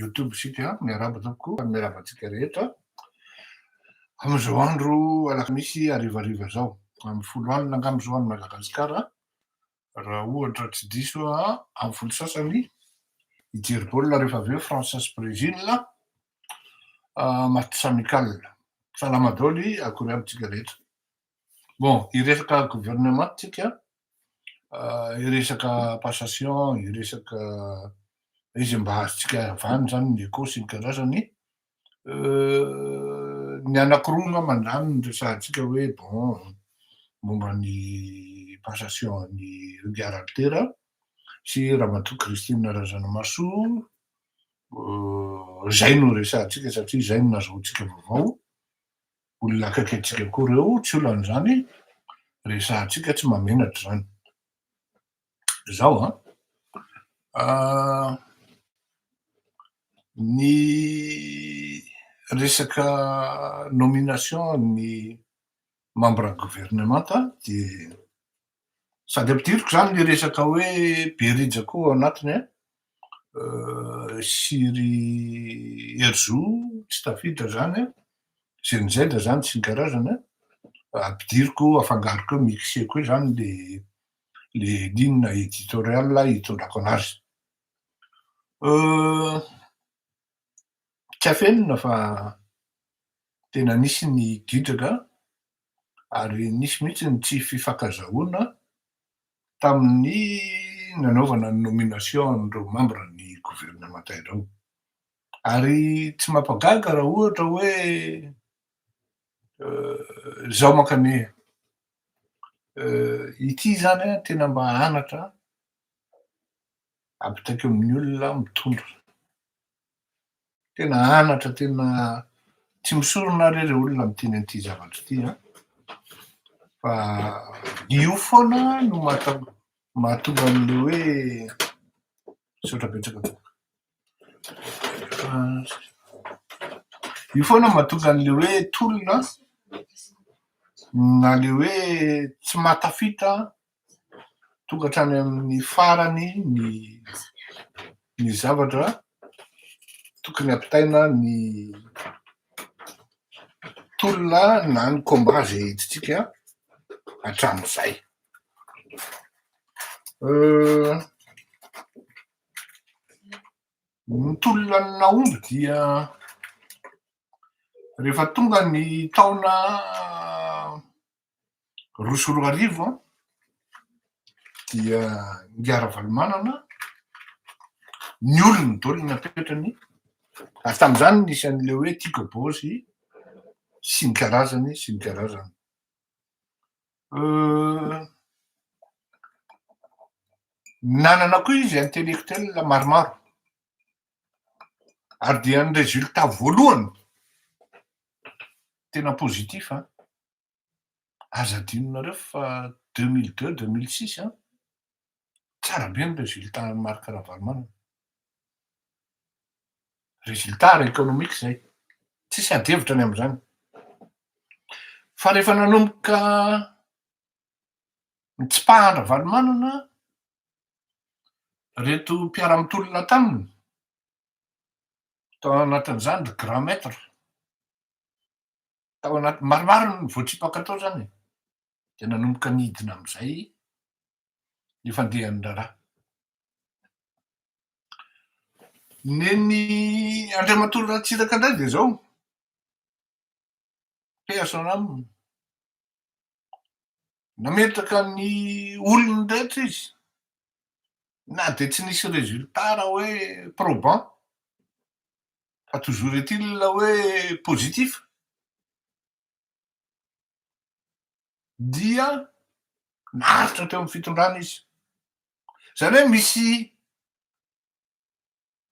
Youtube isika. Miarahaba tompoko ary miarahaba antsika rehetra amin'izao andro alakamisy harivariva izao. Amin'ny 10 alina angamba izao any Madagasikara, raha ohatra tsy diso aho, amin'ny 10 sasany hijery baolina rehefa avy eo France sy Brésil, match amical. Salama daholo, akory aby tsika rehetra. Bon, hiresaka gouvernement tsika, hiresaka passation, hiresaka izy mba azontsika avany zany ny écho sy ny karazany. Ny anankiroa angamba zany no resahantsika hoe bon, momba ny passation ny Ringa Ralitera sy Ramatoa Christine Razanamahasoa, zay no resahantsika satria zay no nahazoantsika vaovao. Olona akaiky antsika koa reo, tsy olana zany, resahantsika tsy mahamenatra zany. Zao an, ny resaka nomination ny membre gouvernement de sady ampidiriko zany le resaka hoe Berija koa ao anatiny an, sy ry Herzo tsy tafiditra zany an, GNZ zany sy ny karazany an, ampidiriko afangaroko eo, mixeko eo zany le ligne éditoriale hitondrako anazy. Tsy afenina fa tena nisy ny gidraka ary nisy mihitsy ny tsy fifankazahoana tamin'ny nanaovana ny nomination an'ireo membre ny gouvernement ireo. Ary tsy mampagaga raha ohatra hoe zao mankane ity zany an tena mba anatra ampitaiko amin'ny olona mitondra. Tena anatra tena tsy misorona re re olona miteny an'ity zavatra ity an, fa io foana no mahatonga an'le hoe misaotra betsaka tompoko. Io foana mahatonga an'le hoe tolona na le hoe tsy mahatafita tonga hatrany amin'ny farany ny zavatra tokony ampitaina ny tolona na ny combat zay entintsika hatramin'izay. Ny tolona nahomby dia rehefa tonga ny taona 2002 an, dia Ingahy Ravalomanana, ny olony daholo no napetrany, ary tamin'izany nisy an'le hoe Tiako Bozy sy ny karazany sy ny karazany. Nanana koa izy intellectuel maromaro, ary dia ny résultat voalohany tena positif an, aza adinonareo fa 2002, 2006 an, tsara be ny résultat an'i Marc Ravalomanana. Résultat ara-économique zay, tsisy ady hevitra ny am'izany. Fa rehefa nanomboka nitsipahan-dRavalomanana reto mpiara-mitolona taminy, tao anatin'izany ry grand maître, tao anaty maromaro ny voatsipaka tao zany e, de nanomboka nidina am'izay ny fandehan'ny raharaha. Neny Andriamatoa Ratsiraka indray de zao, paix à son âme, nametraka ny olony rehetra izy na de tsy nisy résultat raha hoe probant fa toujours est-il hoe positif, dia naharitra teo amin'ny fitondrana izy. Zany hoe misy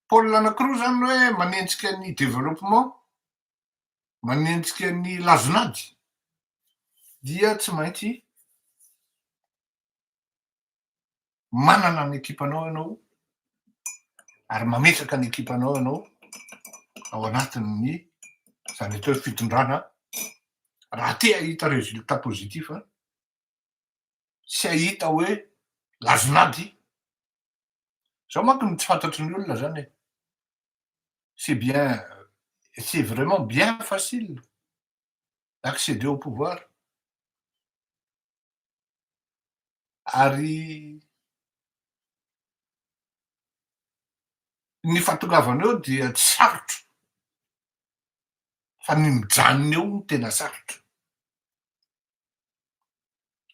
pôle anankiroa zany hoe manenjika ny développement, manenjika ny lazonady, dia tsy maintsy manana ny ekipanao ianao ary mametraka ny ekipanao ianao ao anatin'ny zany atao hoe fitondrana raha te hahita résultat positif sy hahita hoe lazonady. Zao manko no tsy fantatry ny olona zany e. C'est bien, c'est vraiment bien facile d'accéder au pouvoir. Ary ny fahatongavana eo dia tsy sarotra fa ny mijanona eo no tena sarotra.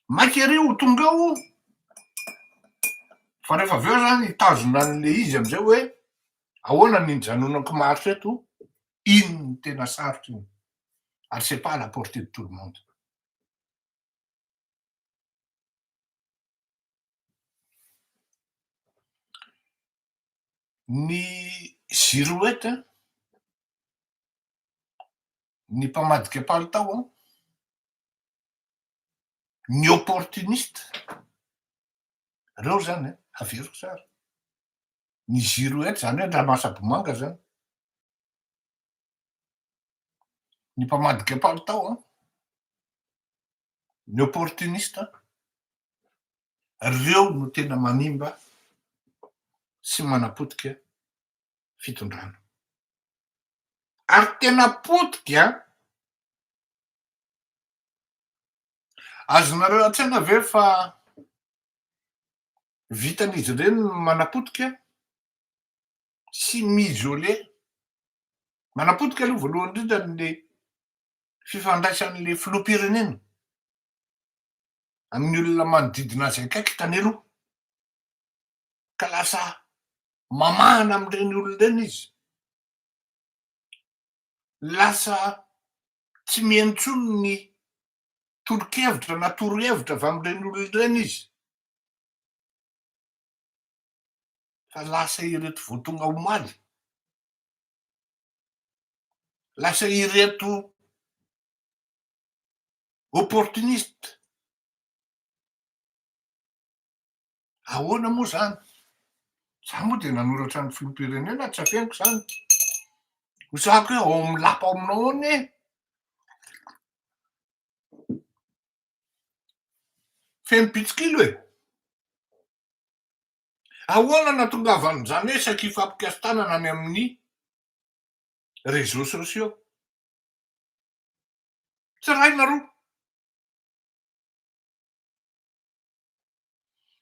Maika ery ho tonga eo fa rehefa avy eo zany hitazona an'le izy amizay hoe ahoana ny nijanonako maharitra eto, iny no tena sarotra iny ary c'est pas à la portée de tout le monde. Ny girouette, ny mpamadika palitao an, ny opportuniste, reo zany an, averiko tsara, ny girouette zany hoe ramasabomanga zany, ny mpamadika palitao an, ny opportuniste, reo no tena manimba sy manapotika fitondrana. Ary tena potika an! Azonareo an-tsaina ve fa vitan'izy ireny ny manapotika sy mi-isoler? Manapotika aloha voalohany indrindra ny fifandraisan'ilay filoham-pirenena amin'ny olona manodidina azy akaiky tany aloha, ka lasa mamahana amin'ireny olona ireny izy. Lasa tsy mihaino intsony ny tolo-kevitra na torohevitra avy amin'ireny olona ireny izy, fa lasa ireto vao tonga omaly, lasa ireto opportuniste. Ahoana moa zany? Za moa dia nanoratra ny filoham-pirenena, tsy afeniko zany. Ho zahako hoe ao amin'ny lapa ao aminao ao anie feno mpitsikilo e! Ahoana nahatongavan'izany hoe saiky hifampikasi-tanana any amin'ny réseaux sociaux? Tsy iray na roa.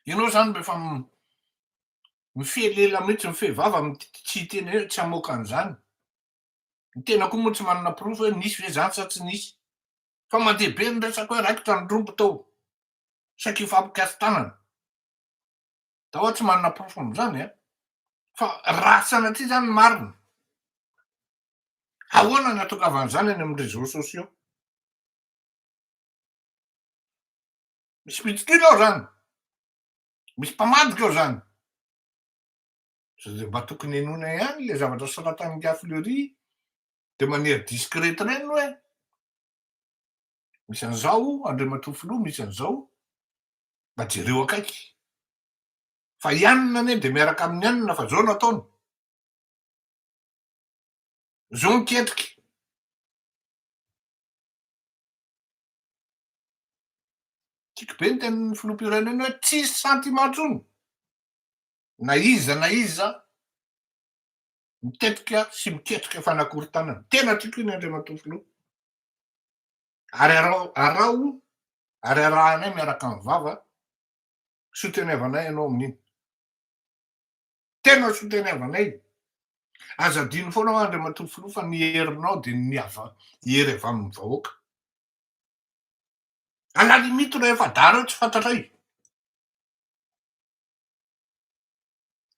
Ianao zany rehefa mifehy lela mihitsy, mifehy vava tsy hiteny hoe tsy hamoaka an'izany. Ny tena koa moa tsy manana porofo hoe nisy ve zany sa tsy nisy. Fa mandeha be ny resaka hoe raikitra ny rombo tao. Saika hifampikasi-tanana. Za hoa tsy manana porofo amin'izany an. Fa raha sanatria zany marina, ahoana ny hahatongavan'izany any amin'ny réseaux sociaux? Misy mpitsikilo ao zany, misy mpamadika ao zany. Sao dia mba tokony henoina ihany le zavatra soratan'ingahy Fleury de manière discrète ireny hoe misy an'izao Andriamatoa Filoha, misy an'izao, mba jereo akaiky. Fa i anona anie dia miaraka amin'ny anona fa zao no ataony. Zao ny ketriky. Tiako be ny tenin'ny filoham-pirenena hoe tsisy sentiment intsony na iza na iza mitetika sy miketrika fanakorontanana. Tena tiako iny Andriamatoa Filoha. Ary arao araho ary arahanay miaraka amin'ny vava soutenevanay ianao amin'iny. Tena soutenevanay. Aza adino foana hoa Andriamatoa Filoha fa ny herinao dia ny hery avy amin'ny vahoaka. À la limite ireo efa-dahy ireo tsy fantatray.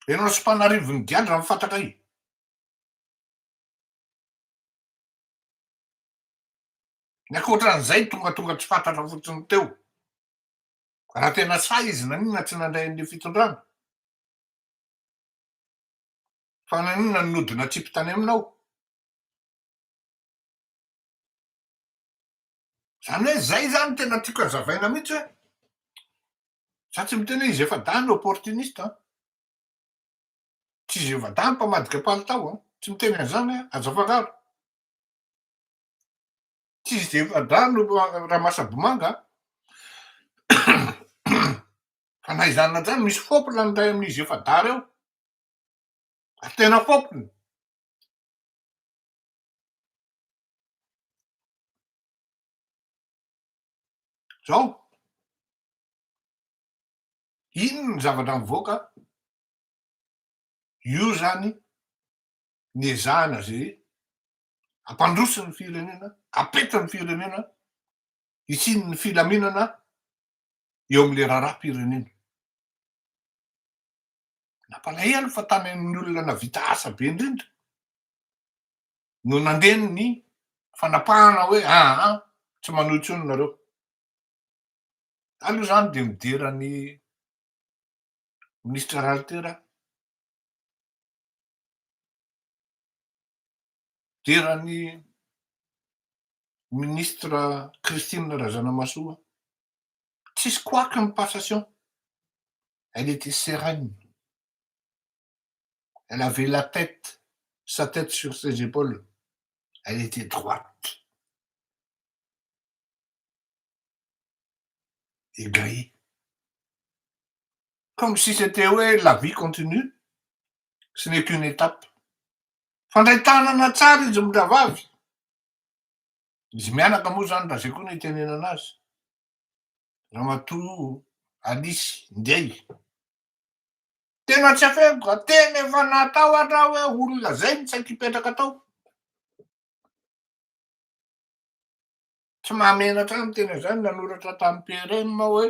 Ianao sy mpanarivo ny giandra no fantatray. Ny ankoatran'izay tongatonga tsy fantatra fotsiny teo. Raha tena sahy izy naninona tsy nandray an'ilay fitondrana? Fa naninona no nody natsipy tany aminao? Zany hoe zay zany tena tiako hazavaina mihitsy hoe za tsy miteny hoe izy efa-dahy no opportuniste an, tsy izy efa-dahy no mpamadika palitao an, tsy miteny an'izany aho, aza afangaro. Tsy izy efa-dahy no ramasabomanga an, fa na izany na izany misy fôpla ny iray amin'izy efa-dahy reo, ary tena fôpla. Zao, iny ny zavatra mivoaka, io zany ny ezahana zay ampandroso ny firenena, apetry ny firenena, hisian'ny filaminana eo am'le raharaham-pirenena. Nampalahelo fa tany amin'ny olona navita asa be indrindra no nandeha ny fanapahana hoe aa tsy manohy intsony nareo. Aloha zany de midera ny ministra Ralitera, midera ny ministre Christine Razanamahasoa, tsisy couac ny passation, elle était sereine, elle avait la tête, sa tête sur ses épaules, elle était droite et gaie. Comme si c'était hoe la vie continue, ce n'est qu'une étape. Fandray tanana tsara izy mirahavavy. Izy mianaka moa zany raha zay koa no itenenana azy. Ramatoa Alice Ndiaye. Tena tsy afeniko ka tena efa natahotra hoe olona zay no tsy haiko hipetraka tao. Tsy mahamenatra ahy miteny an'izany, nanoratra tamin'ny PRM hoe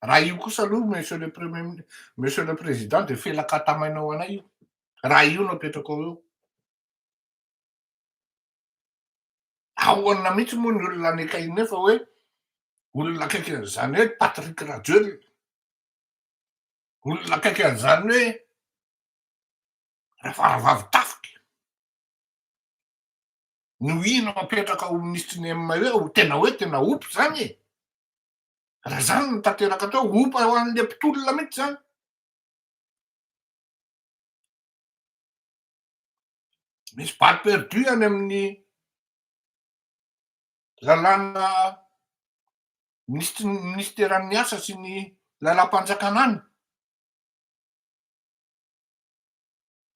raha io kosa aloha monsieur le premier monsieur le président de felaka tamainao anay io. Raha io no apetrako eo. Ahoana mihitsy moa ny olona any nefa hoe olona akaiky an'izany hoe Patrick Rajoelina, olona akaiky an'izany hoe Rafaravavy Tafika no ino apetraka ho minisitry ny ME ho tena hoe tena opa zany e. Raha zany no tanteraka teo, opa ho an'le mpitolona mihitsy zany. Misy balle perdue any amin'ny lalàna minisitry ny ministeran'ny asa sy ny lalam-panjakana any.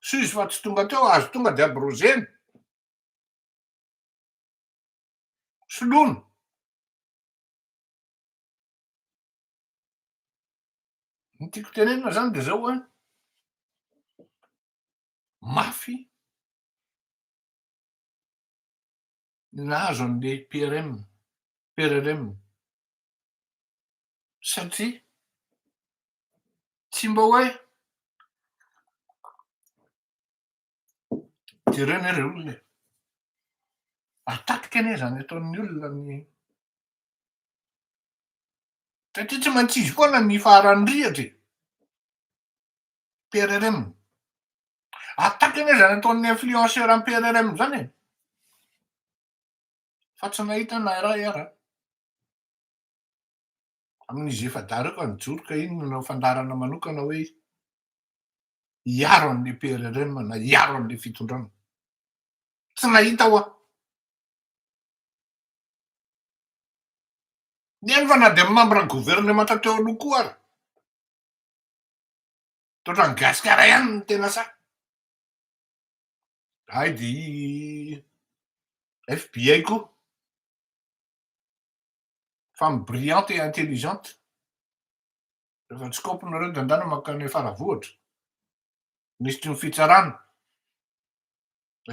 Soa izy fa tsy tonga teo, azo tonga de abrogena. Soloina. Ny tiako tenenina zany de zao hoe mafy ny nahazo an'le PRM, PRRM satria tsy mba hoe jereo anie re olona e, atatika anie zany ataon'ny olona ny satria tsy maintsy izy foana ny faharan'ny rihatra e, PRRM. Attaque anie zany ataon'ny influenceur am PRRM zany e. Fa tsy nahita na iray ara. Amin'izy efa-dahy ireo ka nijoro ka iny nanao fandaharana manokana hoe hiaro an'le PRRM na hiaro an'le fitondrana. Tsy nahita hoa. Neny fa na dia membre ny gouvernemanta teo aloha koa ara. Toa ohatran'ny gasikara ihany no tena sahy. Hay de i FBI koa. Femme brillante et intelligente. Rehefa tsy kopy nareo de andana mankany Faravohitra. Minisitry ny fitsarana.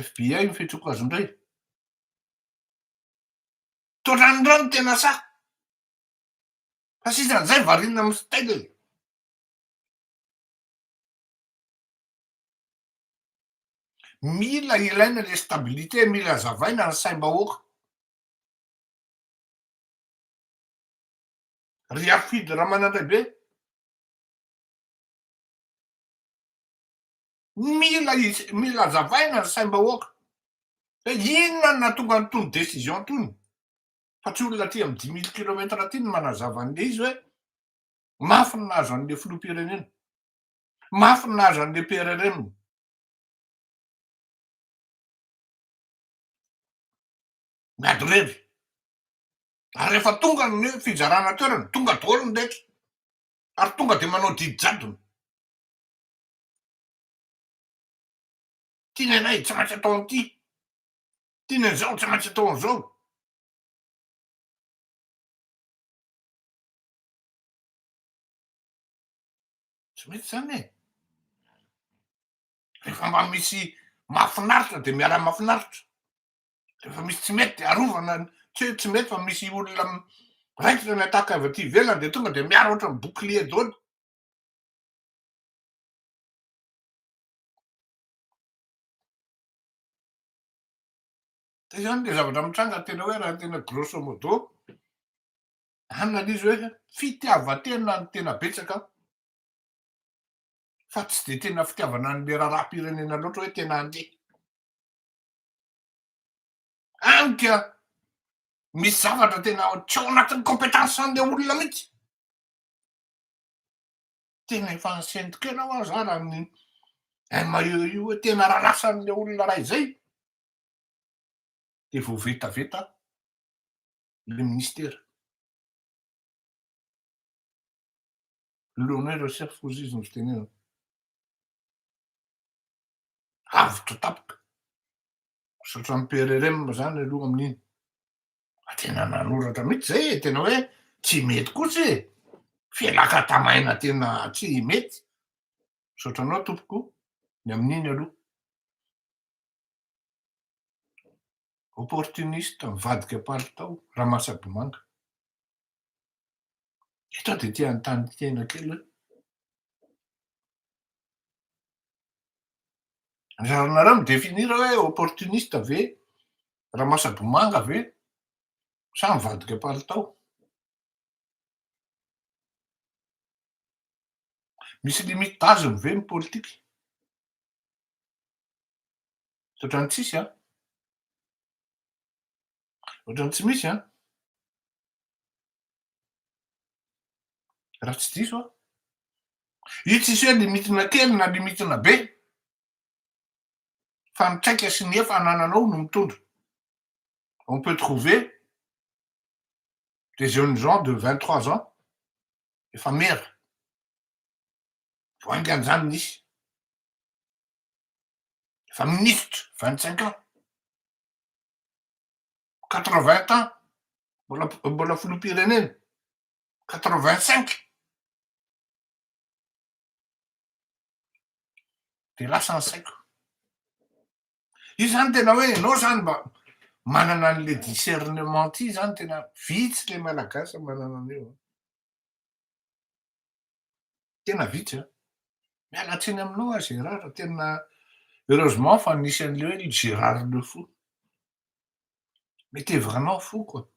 FBI ny fiantsoako azy indray. Toa ohatran'ireo no tena sahy. Fa sisan'izay variana amin'ny style. Mila ilaina le stabilité, mila azavaina ny saim-bahoaka. Ry Harifidy Ramanandraibe, mila izy, mila azavaina ny saim-bahoaka hoe inona no nahatonga an'itony décision itony, fa tsy olona aty amin'ny dix mille kilomètre aty no manazava an'le izy hoe mafy ny nahazo an'le filoham-pirenena, mafy ny nahazo an'le PRRM. Miady rery. Ary rehefa tonga ny fizarana toerana, tonga daholo ny rehetra. Ary tonga dia manao didy jadona. Tiany anay, tsy maintsy atao an'ity. Tiany an'izao, tsy maintsy atao an'izao. Tsy mety zany e. Rehefa mba misy mahafinaritra de miara mahafinaritra. Rehefa misy tsy mety de arovana, tsy hoe tsy mety fa misy olona raikitra ny attaque avy aty ivelany de tonga de miaro ohatran'ny bouclier daholo. Zay zany le zavatra mitranga tena hoe raha tena grosso modo, any le izy hoe fitiavan-tena no tena betsaka fa tsy de tena fitiavana an'le raharaham-pirenena loatra hoe tena andeha. Any ka misy zavatra tena tsy ao anatin'ny compétence an'le olona mihitsy. Tena efa nisento kely aho aza raha ny MAE io hoe tena raha lasan'le olona ray zay de vao vetaveta le ministera. L'honneur au chef hozy izy ny fitenenana. Avotra tampoka. Misaotra an'i PRRM zany aloha amin'iny. Fa tena nanoratra mihitsy zay e, tena hoe tsy mety kosa e. Fialakatamaina tena tsy mety. Misaotra anao tompoko ny amin'iny aloha. Opportuniste mivadika palitao Ramasabomanga. Eto aho dia te hanontany tena kely hoe anjaranareo mi-definir hoe opportuniste ve Ramasabomanga ve sa mivadika palitao? Misy limite d'âge ve ny politika? Ohatran'ny tsisy an! Ohatran'ny tsy misy an! Raha tsy diso aho. Io tsisy hoe limite-na kely na limite-na be. Fa ny traika sy ny efa anananao no mitondra. On peut trouver des jeunes gens de 23 ans efa mera. Vao haingana izany nisy. Efa minisitra, 25 ans. 80 ans, mbola mbola filoham-pirenena, 85. De lasa ny saiko. Io zany tena hoe ianao zany mba manana an'le discernement ty zany tena vitsy le malagasy manana an'io. Tena vitsy an. Miala tsiny aminao aho Gérard, tena heureusement fa nisy an'le hoe Gérard le fou. Mais t'es vraiment fou quoi.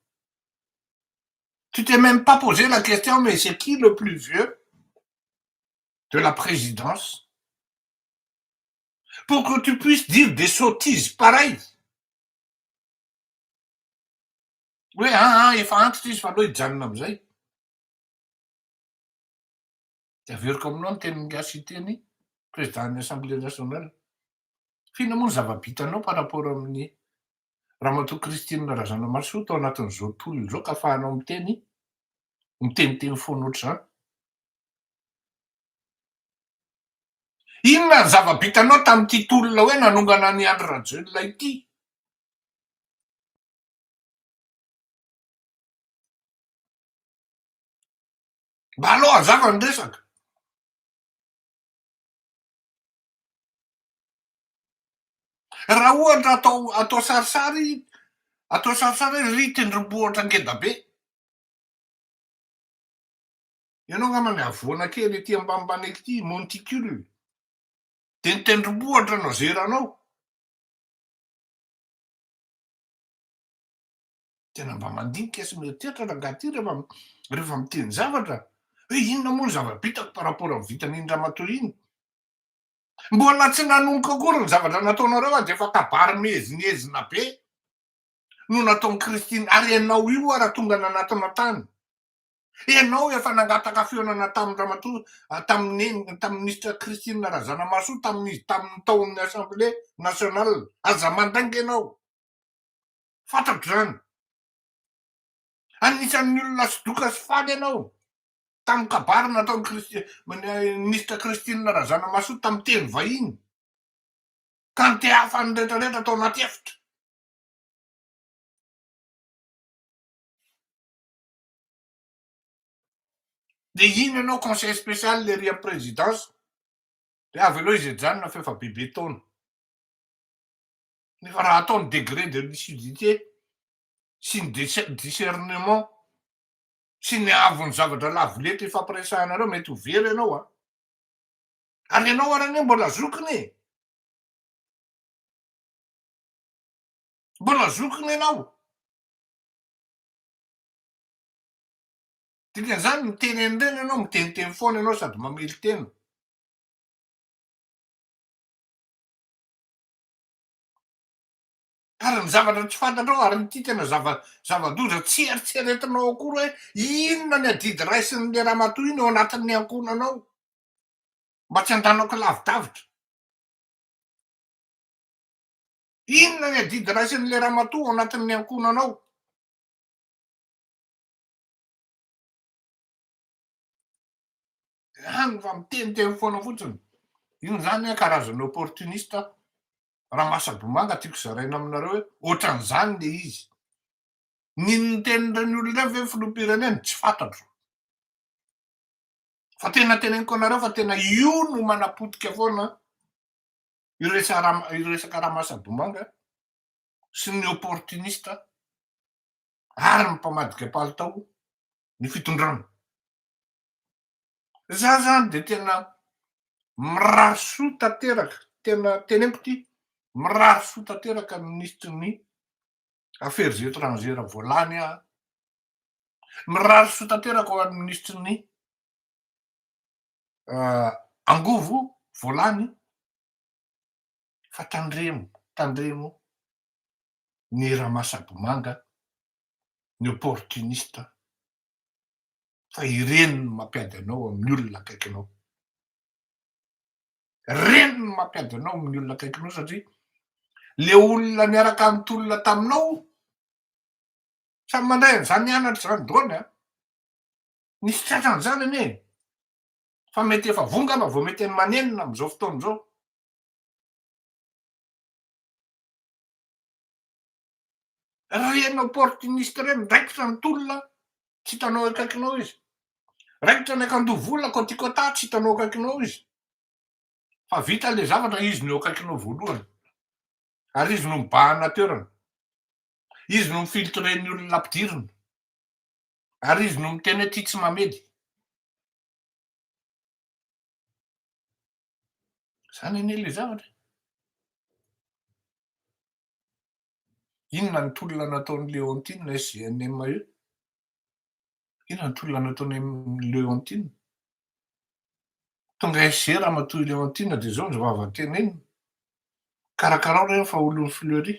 Tu t'es même pas posé la question mais c'est qui le plus vieux de la présidence pour que tu puisses dire des sottises pareilles? Hoe aa efa antitra izy fa aleo hijanona amizay. Dia averiko aminao ny tenin'i Gasy Siteny, président-n'ny Assemblée nationale. F'inona moa ny zava-bitanao par rapport amin'ny Ramatoa Christine Razanamahasoa tao anatin'izao tolona izao ka afahanao miteny, miteniteny foana ohatr'izany? Inona ny zava-bitanao tamin'ity tolona hoe nanongana an'i Andry Rajoelina ity? Mba aleo hazava ny resaka. Raha ohatra atao atao sarisary atao sarisary hoe ry tendrombohitra ngeda be. Ianao angamba ny havoana kely ety ambanimbany ety monticule. Dia ny tendrombohitra no azeranao. Tena mba mandinika sy mieritreritra rangahy ty rehefa rehefa miteny zavatra hoe inona moa ny zava-bitako par rapport amin'ny vitan'iny ramatoa iny. Mbola tsy nanomboka akory ny zavatra nataonareo fa dia efa kabary miezinezina be no nataon'i Christine ary ianao io ara tonga nanatona tany. Ianao efa nangataka fihaonana tamin'ny ramatoa tamin'ny tamin'ny minisitra Christine Razanamahasoa tamin'izy tamin'ny tao amin'ny Assemblée nationale. Aza mandainga ianao. Fantatro izany. Anisan'ny olona sodoka sy faly ianao tamin'ny kabary nataon'i Christi- minisitra Christine Razanamahasoa tamin'ny teny vahiny ka nitehafan'ny rehetrarehetra tao anaty efitra. De iny ianao conseil spécial lery am présidence, de avy aloha izy ajanona fa efa bebe taona. Nefa raha atao ny degré de lucidité sy ny discernement sy ny haavon'ny zavatra lavo lenta ifampiresahanareo, mety ho very ianao an. Ary ianao ary anie mbola zokiny e. Mbola zokiny ianao. Dikan'izany miteny an'ireny ianao, miteniteny foana ianao sady mamely tena. Ary ny zavatra tsy fantatrao, ary ity tena zava zava-doza tsy eritreretinao akory hoe inona ny adidy raisin'ilay ramatoa iny ao anatin'ny ankohonanao mba tsy handanako lavidavitra. Inona ny adidy raisin'ilay ramatoa ao anatin'ny ankohonanao? Any fa miteniteny foana fotsiny. Iny zany an karazana opportuniste Ramasabomanga tiako zaraina aminareo hoe ohatran'izany le izy. Ny nitenin'ireny olona ireny ve ny filoham-pirenena? Tsy fantatro. Fa tena teneniko anareo fa tena io no manapotika foana io io resaka Ramasabomanga sy ny opportuniste ary ny mpamadika palitao ny fitondrana. Za zany de tena mirary soa tanteraka, tena teneniko ty, mirary soa tanteraka ny minisitry ny affaires étrangères voalany aho, mirary soa tanteraka ho an'ny minisitry ny angovo voalany fa tandremo, tandremo ny ramasabomanga, ny opportuniste fa ireny no mampiady anao amin'ny olona akaikinao. Ireny no mampiady anao amin'ny olona akaikinao satria le olona niaraka nitolona taminao samy mandray an'izany anatra izany daholo an. Nisy tratran'izany anie fa mety efa voa angamba vao mety manenina amin'izao fotoana izao. Ireny opportuniste ireny raikitra ny tolona tsy hitanao akaikinao izy. Raikitra ny akandoha vola kôtikôta tsy hitanao akaikinao izy. Fa vita le zavatra izy no eo akaikinao voalohany. Ary izy no mibahana toerana. Izy no mi-filtrer ny olona ampidirina. Ary izy no miteny hoe ty tsy mamely. Zany anie le zavatra e. Inona ny tolona nataon'i Léontine SGNME? Inona ny tolona nataon'i Léontine? Tonga SG ramatoa Léontine dia izao ny vava teneniny. Karakarao ireny fa olon'ny Fleury.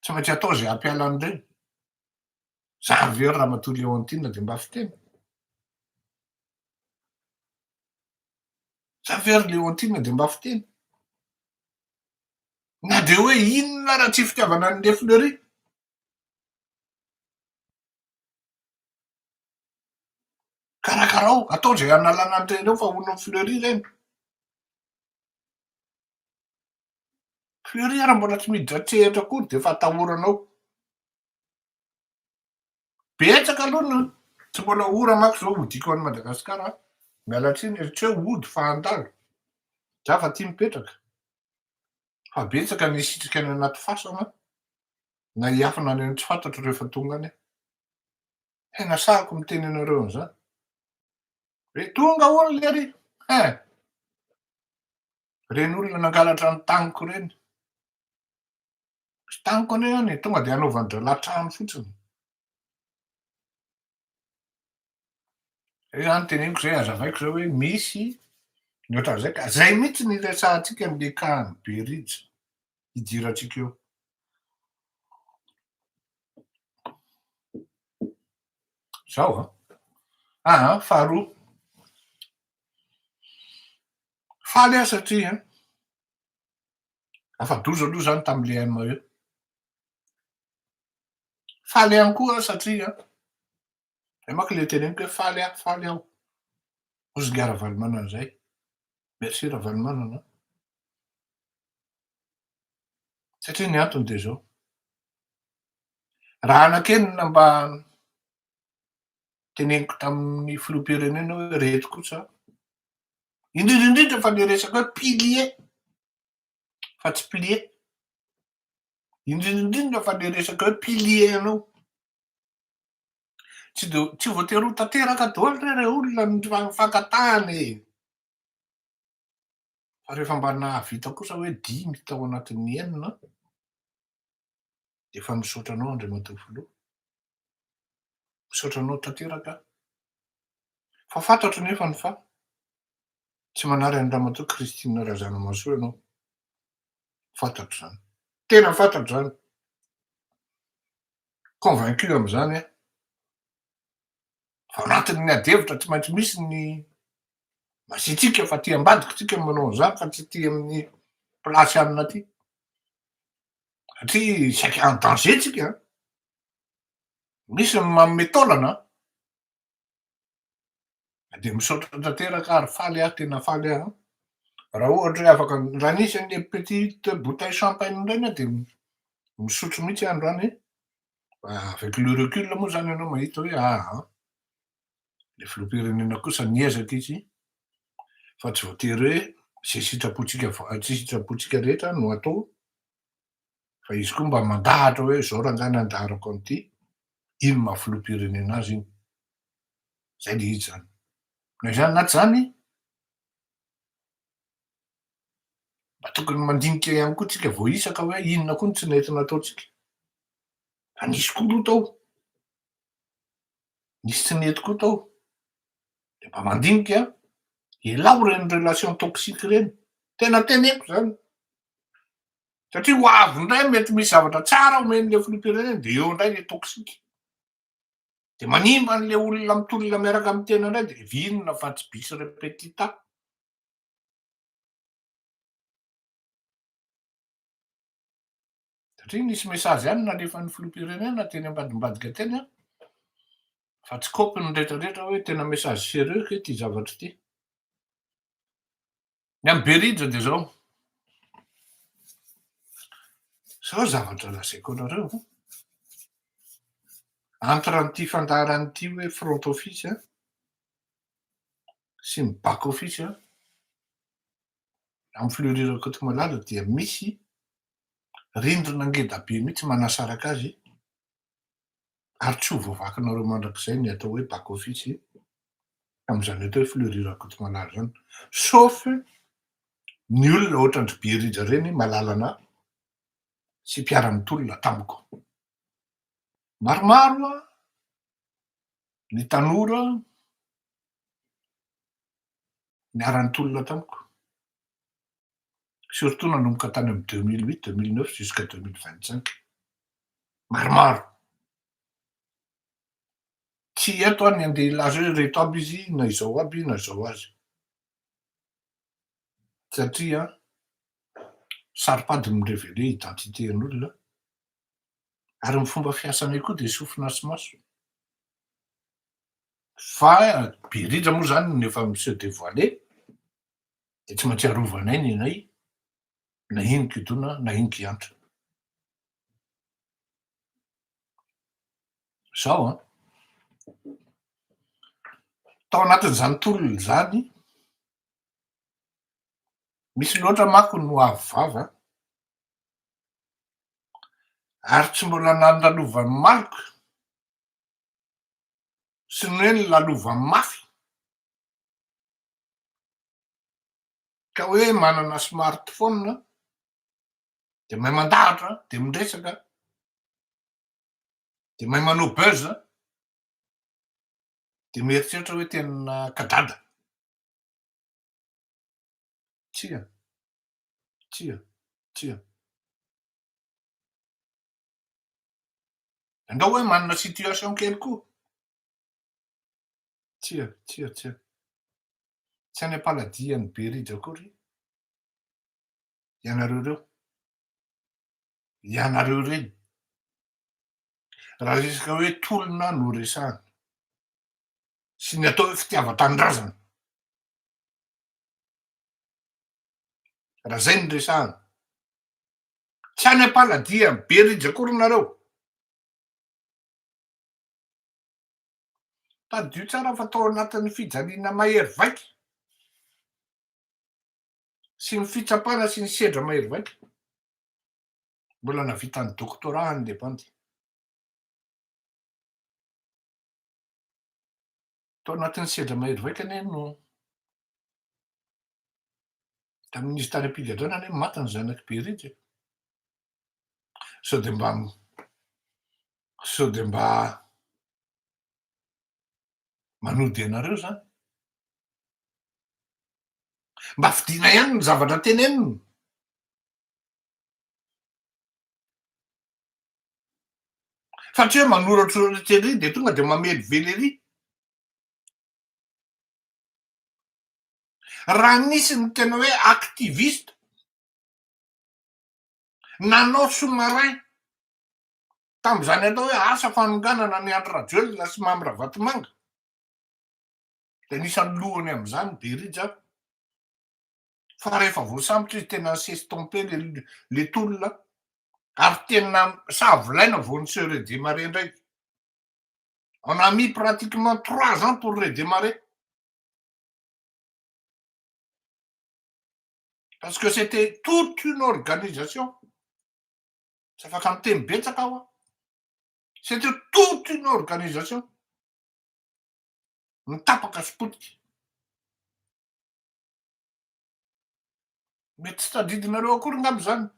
Tsy maintsy atao izay hampiala an'ireny. Zany ve ry ramatoa Léontine dia mba fiteny? Zany ve ry Léontine dia mba fiteny? Na dia hoe inona ara tsy fitiavana an'i Le Fleury. Karakarao, atao izay hanalana an'ireny ireo fa olon'i Fleury ireny. Fleury ara mbola tsy miditra an-tsehatra akory dia efa atahoranao. Betsaka aloha ny tsy mbola ora manko zao hodiako any Madagasikara an! Miala tsiny e, tsy hoe hody fa handalo. Za fa tia mipetraka. Fa betsaka ny hisitrika any anaty fasana na hiafina any amin'ny tsy fantatro rehefa tonga any aho. Tena sahako miteny anareo an'izany. Hoe tonga hono lery! Hein! Ireny olona nangalatra ny taniko ireny. Tsy taniko anie any e, tonga dia hanaovan-drahalahy trano fotsiny. Zay zany teneniko zay, azavaiko zao hoe misy ny ohatran'izay ka zay mihitsy ny iresahantsika an'le cas an'i Berija hidirantsika eo. Zao an. Aa faharoa, faly aho satria Afa-doza aloha izany tamin'ilay ME. Faly ihany koa aho satria, zay manko ilay teneniko hoe faly aho, faly aho. Hozy ingahy Ravalomanana izay. Merci Ravalomanana an. Satria ny antony dia izao, raha anankenina mba. Teneniko tamin'ny filoham-pirenena hoe reto kosa, indrindra indrindra fa le resaka hoe pilier fa tsy plier, indrindra indrindra fa le resaka hoe pilier anao. Tsy de tsy voatery ho tanteraka daholo re re olona ny fangatahana e! Fa rehefa mba nahavita kosa hoe dimy tao anatin'ny enina dia efa misaotra anao Andriamatoa Filoha. Misaotra anao tanteraka aho. Fa fantatro nefany fa tsy manary an'i Ramatoa Christine Razanamahasoa ianao. Fantatro izany. Tena fantatro izany. Convaincu amin'izany aho. Fa anatin'ny adihevitra tsy maintsy misy ny masiatsiaka fa aty ambadika tsika no manao an'izany fa tsy aty amin'ny place anona aty. Satria saika en danger tsika an. Misy ny manome taolana an. Dia misaotra tanteraka ary faly aho, tena faly aho. Raha ohatra hoe afaka, raha nisy an'le petite bouteille champagne ireny aho dia misotro mihitsy aho androany. Avec le recul moa zany ianao mahita hoe aa le filoham-pirenena kosa niezaka izy fa tsy voatery hoe zay sitrapontsika tsy sitrapontsika rehetra no atao fa izy koa mba mandahatra hoe zao rangahy ny andaharako an'ity, iny maha filoham-pirenena azy iny. Zay le izy zany. Na izany na tsy izany, mba tokony mandinika ihany koa tsika vao hisaka hoe inona koa no tsy nety nataontsika. Fa nisy koa aloha tao, nisy tsy nety koa tao. De mba mandinika, elao reny relation toxique reny, tena teneko zany. Satria ho avy indray mety misy zavatra tsara omen'le filoham-pirenena de eo indray le toxique. De manimba an'le olona mitolona miaraka amin'ny tena indray de vinona fa tsy bis repetita. Satria nisy message ihany nalefan'ny filoham-pirenena teny ambadimbadika teny an, fa tsy kopy ny retraretra hoe tena message sérieux kay ity zavatra ity. Ny amin'i Berija dia zao, zao zavatra lazaiko anareo an, entre an'ity fandaharana ity hoe front office an, sy ny back office an, amin'ny Fleury Rakotomalala dia misy rindrina ngeda be mihitsy manasaraka azy ary tsy ho voavakinareo mandrakizay ny atao hoe back office amin'izany atao hoe Fleury Rakotomalala izany sauf ny olona ohatran-dry Berija ireny malalana sy mpiara-mitolona tamiko. Maromaro ny tanora niara-nitolona tamiko. Surtout nanomboka tany amin'ny 2008, 2009 jusqu'à 2025. Maromaro. Tsy eto aho ny andeha hilaza hoe ireto aby izy na izao aby na izao azy. Satria saro-pady ny mi-reveler identité an'olona ary ny fomba fiasanay koa dia sofina sy maso. Fa be indrindra moa zany ny efa mi-se devoiler dia tsy maintsy arovanay ny anay na ino kidona na ino kiantra. Zao an, tao anatin'izany tolona izany, misy loatra manko no avo vava ary tsy mbola nandalovan'ny maloka sy ny hoe nilalovan'ny mafy ka hoe manana smartphone de mahay mandahatra de miresaka de mahay manao buzz de mieritreritra hoe tena kadada. Tsia, tsia, tsia. Andao hoe manana situation kely koa. Tsia, tsia, tsia. Tsy any am-paladia an'i Berija akory ianareo ireo. Ianareo ireny. Raha resaka hoe tolona no resahana. Sy ny atao hoe fitiavan-tanindrazana. Raha zay no resahana. Tsy any am-paladia an'i Berija akory nareo. Tadidio tsara fa tao anatin'ny fijaliana mahery vaika sy ny fitsapana sy ny sedra mahery vaika, mbola nahavita ny doctorat any le bandy. Tao anatin'ny sedra mahery vaika anie no tamin'izy tany am-pigadrana anie maty ny zanak'i Berija e. Sao dia mba sao dia mba manody anareo zany? Mba fidina ihany ny zavatra tenenina. Fa tsy hoe manoratsoratra ery dia tonga dia mamelively ery. Raha nisy ny tena hoe activiste nanao sous-marin tamin'izany atao hoe asa fanonganana an'i Andry Rajoelina sy Mamy Ravatomanga, dia anisan'ny lohany amin'izany Berija, fa rehefa voasambotra izy tena ni-s'estomper le le tolona ary tena savolaina vao ni-se redémarrer indray. On a mis pratiquement 3 ans pour redémarrer. Parce que c'était toute une organisation. Tsy afaka miteny betsaka aho an. C'était toute une organisation. Mitapaka sy potika. Mety tsy tadidinareo akory ngamba izany.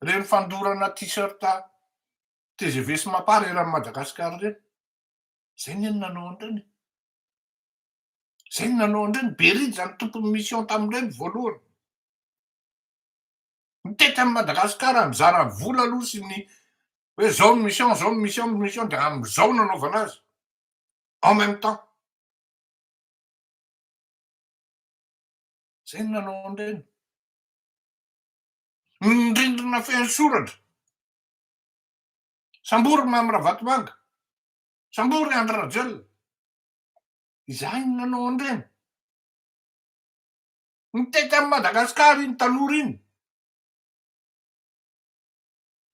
Ireny fandorana t-shirt TGV sy Mapar eran'i Madagasikara ireny. Izay ny nanao an'ireny. Izay ny nanao an'ireny. Berija ny tompon'ny mission tamin'ireny voalohany. Nitety an'i Madagasikara nizara ny vola aloha sy ny hoe zao ny mission, zao ny mission, ny mission dia amin'izao nanaovana azy. En même temps. Zay ny nanao an'ireny. Ny rindrina feno soratra. Sambory Mamy Ravatomanga. Sambory Andry Rajoelina. Izahay no nanao an'ireny. Nitety an'i Madagasikara iny tanora iny.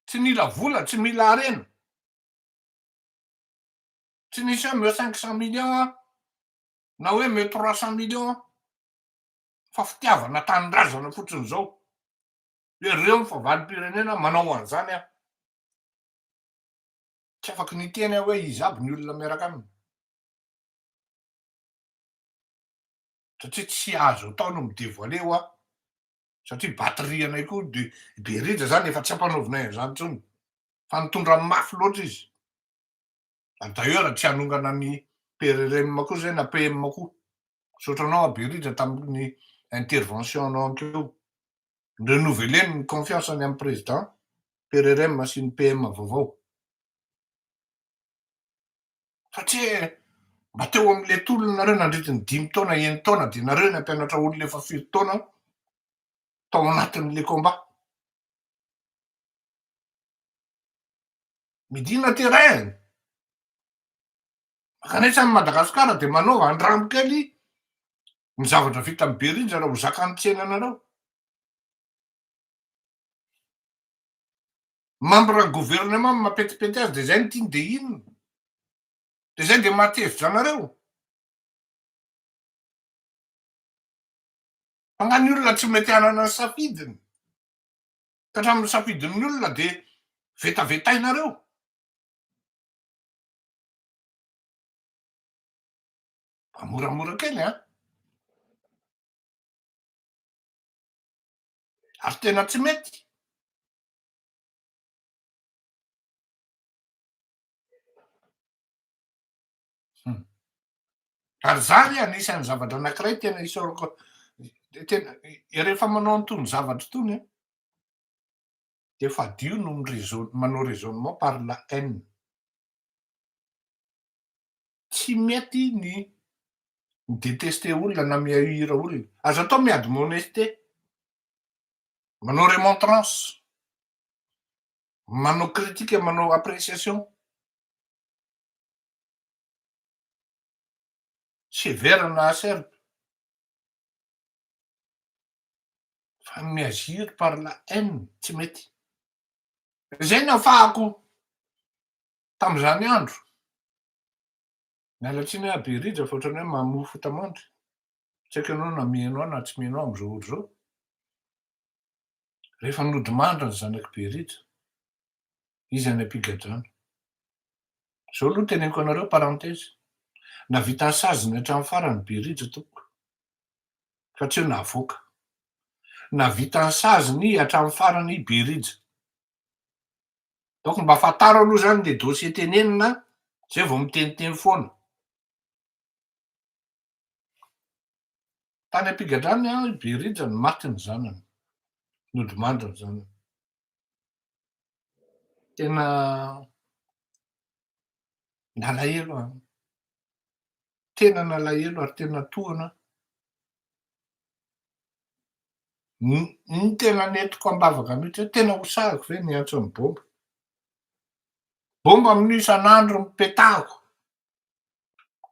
Tsy nila vola, tsy mila harena. Tsy nisy hoe omeo 500 millions na hoe omeo 300 millions fa fitiavana tanindrazana fotsiny izao. Hoe ireo ny fahavalom-pirenena manao an'izany aho. Tsy afaky niteny aho hoe iza aby ny olona miaraka aminy. Satria tsy azo atao no mi-devoiler hoa. Satria batterie anay koa de Berija zany efa tsy ampanaovinay an'izany intsony. Fa nitondra mafy loatra izy. Ary d'ailleurs tsy hanongana ny PRRM koa zay na PM koa. Misaotra anao aho Berija tamin'ny intervention anao ankeo. Renouveler ny confiance any amin'ny président PRRM sy ny PM vaovao. Fa tsy hoe mba teo amin'ilay tolona nareo nandritry ny dimy taona, enin-taona dia nareo nampianatra olona efa firy taona tao anatin'ilay combat. Midina terrain. Mankanesa any Madagasikara dia manaova andramo kely ny zavatra vita amin'ny Berija raha ho zakan'ny tsenanareo. Membre ny gouvernement no mampetipety azy dia zay no tiany dia inona? Dia zay dia mahatezitra anareo? Fa nga ny olona tsy mety hanana ny safidiny? Ka hatramin'ny safidin'ny olona dia vetavetainareo? Mba moramora kely an! Ary tena tsy mety. Ary za re anisan'ny zavatra anankiray tena isaorako tena rehefa manao an'itony zavatra itony an, de fadio no mi-raisonne manao raisonnement par la haine. Tsy mety ny mi-detester olona na mi-haïr olona. Azo atao mi-admonester, manao remontrance, manao critique, manao appréciation. Sévère na acerbe. Fa ny mi-agir par la haine tsy mety. Zay no ahafahako tam'izany andro. Miala tsiny aho Berija fa ohatran'ny hoe mamoa fotamandry. Tsy haiko ianao na mihaino ahy na tsy mihaino ahy amin'izao ora izao. Rehefa nodimandry ny zanak'i Berija, izy any am-pigadrana. Izao aloha teneniko anareo, parenthèse, nahavita ny saziny hatramin'ny farany Berija tompoko, fa tsy hoe navoaka. Nahavita ny saziny hatramin'ny farany Berija. Donc mba fantaro aloha zany le dossier tenenina zay vao miteniteny foana. Tany am-pigadrana i Berija no maty ny zanany, nodimandry ny zanany. Tena nalahelo aho, tena nalahelo ary tena tohana aho. Ny tena nentiko am-bavaka mihitsy hoe tena ho sahiko ve ny hiantso an'i Bomba. Bomba amin'io isan'andro mipetahako.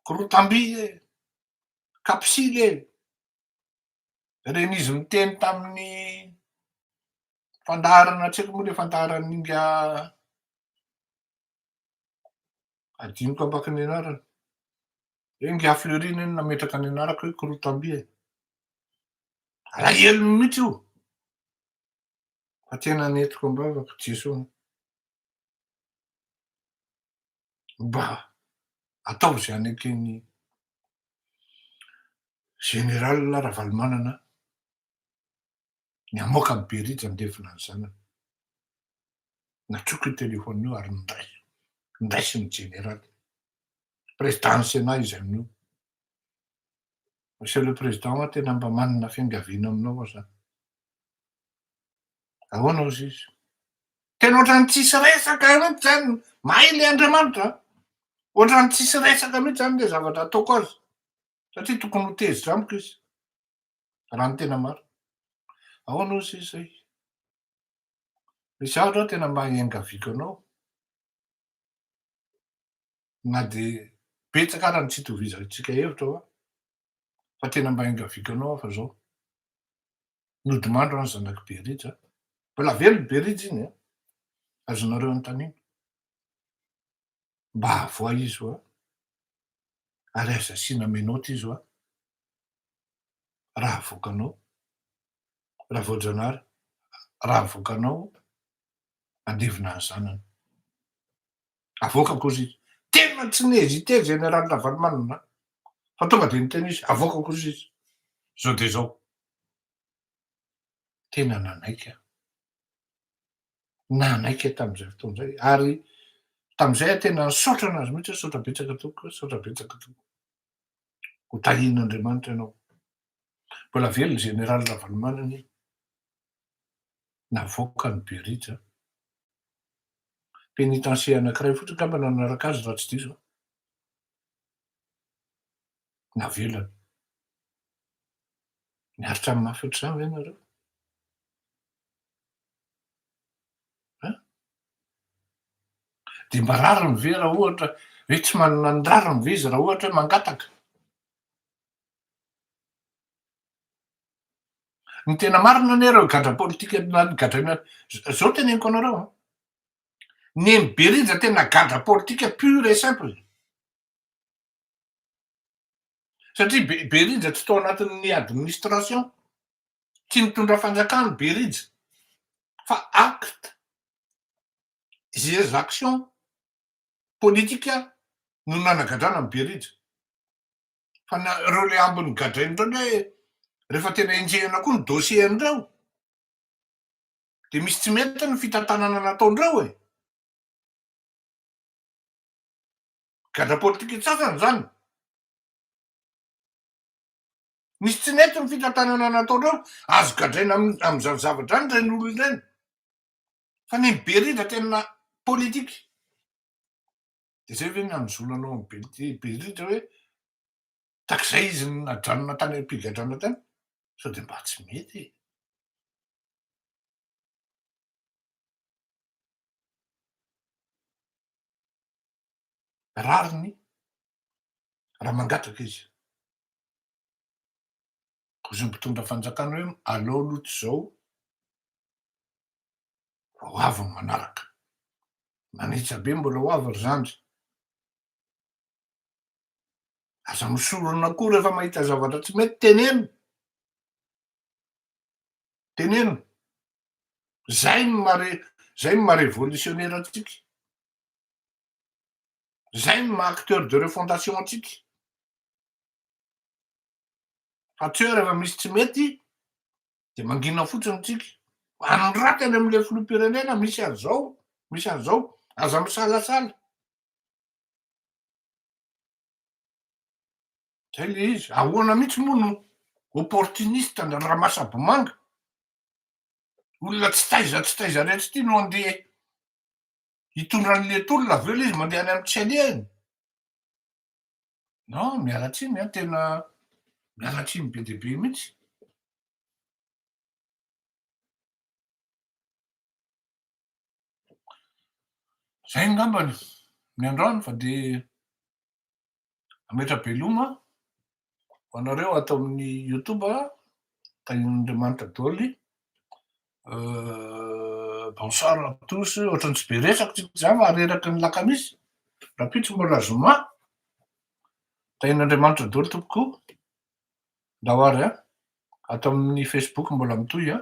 Korotam-by e! Kapsily e! Reny izy niteny tamin'ny fandaharana tsy haiko moa le fandaharan'inga adinoko ambaka ny anarany. Hoe ingahy Fleury anie no nametraka ny anarako hoe korotam-by e! Alahelony mihitsy io! Fa tena nentiko am-bavaka Jesoa. Mba ataovy izay haneken'ny Général Ravalomanana ny hamoaka an'i Berija handevina ny zanany. Natroko io téléphone io ary nindray, nindraisin'ny Jeneraly. Président-n'ny Sénat izy amin'io. Monsieur le Président hoa tena mba manana fiangaviana aminao aho zany. Ahoana hozy izy? Tena ohatran'ny tsisy resaka mihitsy zany, mahay le Andriamanitra an! Ohatran'ny tsisy resaka mihitsy zany le zavatra ataoko azy, satria tokony ho tezitra amiko izy, raha ny tena marina. Ahoana hozy izy zay? Misy zavatra aho tena mba iangaviako anao, na dia betsaka ara ny tsy itovizantsika hevitra hoa, fa tena mba iangaviako anao aho fa zao, nodimandry an zanak'i Berija, mbola velona i Berija iny an, azonareo anontaniana, mba avoahy izy hoa, ary aza asiana menottes izy hoa, raha avoakanao, Ravaojanahary, raha avoakanao handevina ny zanany. Avoakako ozy izy. Tena tsy ni-hésiter Général Ravalomanana fa tonga dia niteny izy, avoakako ozy izy. Zao dia zao. Tena nanaiky aho. Nanaiky aho tamin'izay fotoana izay ary tamin'izay aho tena nisaotra anazy mihitsy hoe saotra betsaka tompoko, saotra betsaka tompoko. Ho tahian'Andriamanitra ianao. Mbola velona Général Ravalomanana iny. Navoakany Berija. Pénitencier anankiray fotsiny angamba no nanaraka azy raha tsy diso aho. Navelany. Miaritra ny mafy ohatr'izany ve nareo? Hein? Dia mba rariny ve raha ohatra hoe tsy manana ny rariny ve izy raha ohatra hoe mangataka? Ny tena marina anie ireo gadra politika na ny gadraina zao teneniko anareo an, Neny Berija tena gadra politika pure et simple. Satria Be- Berija tsy tao anatin'ny administration, tsy nitondra fanjakana Berija fa acte izay action politika no nanagadrana an'i Berija. Fa na ireo le ambiny gadraina ireo anie rehefa tena enjehina koa ny dossier an'ireo de misy tsy mety ny fitantanana nataondreo e! Gadra politika sasany zany. Misy tsy nety ny fitantanana nataondreo, azo gadraina amin'izany zavatra zany ireny olona ireny. Fa ny Berija tena politika. De zay ve ny hanozonanao an'i Berija hoe takizay izy najanona tany am-pigadrana tany? Sao de mba tsy mety e! Rariny raha mangataka izy. Hozy ny mpitondra fanjakana hoe alao aloha tsy izao fa ho avy ny manaraka. Manetsa be mbola ho avy ry zandry. Aza misorona koa rehefa mahita zavatra tsy mety, teneno. Teneno. Zay ny maha zay ny maha révolutionnaire atsika. Zay ny maha acteur de refondation atsika. Fa tsy hoe rehefa misy tsy mety de mangina fotsiny tsika. Anoraty any am'le filoham-pirenena misy an'izao, misy an'izao, aza misalasala. Zay le izy. Ahoana mihitsy moa no opportuniste Ramasabomanga? Olona tsy taiza tsy taiza retsy ty no andeha hitondra an'le tolona avy eo le izy mandeha any amy tsy alehany. Non, miala tsiny a, tena miala tsiny be dia be mihitsy. Zay angambany ny androany fa de ametra-beloma ho anareo ato amin'ny youtube, tahian'Andriamanitra daholo. Bonsoir à tous, ohatran'ny tsy be resaka tsika zany fa reraky ny lakamisy, rahampitso mbola zoma. Tahian'Andriamanitra daholo tompoko. Ndao ary a, ato amin'ny facebook mbola mitohy a.